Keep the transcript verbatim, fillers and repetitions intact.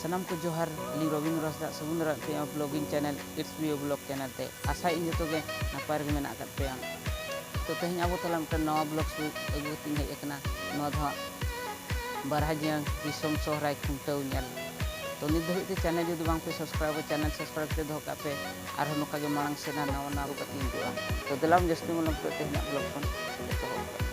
ᱥᱟᱱᱟᱢ ᱠᱚ ᱡᱚᱦᱟᱨ, ᱟᱹᱞᱤᱧ ᱨᱚᱵᱤᱱ ᱨᱚᱥ ᱫᱟᱜ ᱥᱟᱹᱜᱩᱱ ᱫᱟᱨᱟᱢ ᱯᱮ blogging channel It's Me Vlog channel ᱛᱮ᱾ ᱟᱥᱟᱭᱮᱫ ᱤᱧ ᱡᱚᱛᱚ ᱜᱮ ᱱᱟᱯᱟᱭ ᱨᱮᱜᱮ ᱢᱮᱱᱟᱜ ᱟᱠᱟᱫ ᱯᱮᱭᱟ᱾ ᱛᱚ ᱛᱮᱦᱮᱧ ᱟᱵᱚ ᱛᱟᱞᱟ ᱢᱤᱫᱴᱟᱝ ᱱᱟᱣᱟ ᱵᱞᱚᱜ ᱥᱩᱨ ᱟᱹᱜᱩ ᱠᱟᱛᱮᱧ ᱦᱮᱡ ᱟᱠᱟᱱᱟ᱾ ᱱᱚᱣᱟ ᱫᱚ ᱦᱟᱸᱜ ᱵᱟᱨᱦᱟ ᱡᱤᱭᱟᱹᱝ ᱫᱤᱥᱚᱢ ᱥᱚᱦᱨᱟᱭ ᱠᱷᱩᱱᱴᱟᱹᱣ ᱧᱮᱞ᱾ ᱛᱚ ᱱᱤᱛ ᱫᱷᱟᱹᱵᱤᱡ ᱛᱮ ᱪᱮᱱᱮᱞ ᱡᱩᱫᱤ ᱵᱟᱝ ᱯᱮ ᱥᱟᱵᱥᱠᱨᱟᱭᱤᱵ ᱪᱮᱱᱮᱞ ᱥᱟᱵᱥᱠᱨᱟᱭᱤᱵ ᱠᱟᱛᱮ ᱫᱚᱦᱚ ᱠᱟᱜ ᱯᱮ᱾ ᱟᱨᱦᱚᱸ ᱱᱚᱝᱠᱟ ᱜᱮ ᱢᱟᱲᱟᱝ ᱥᱮᱫ ᱦᱟᱸᱜ ᱱᱟᱣᱟ ᱱᱟᱣᱟ ᱠᱟᱛᱮᱧ ᱦᱤᱡᱩᱜᱼᱟ᱾ ᱛᱚ ᱫᱮᱞᱟ ᱡᱟᱹᱥᱛᱤ ᱢᱟᱞᱚᱢ ᱠᱚ ᱛᱮᱦᱮᱧᱟᱜ ᱵᱞᱚᱜ ᱠᱷᱚᱱ ᱮᱛᱚᱦᱚᱵ ᱠᱟᱜ᱾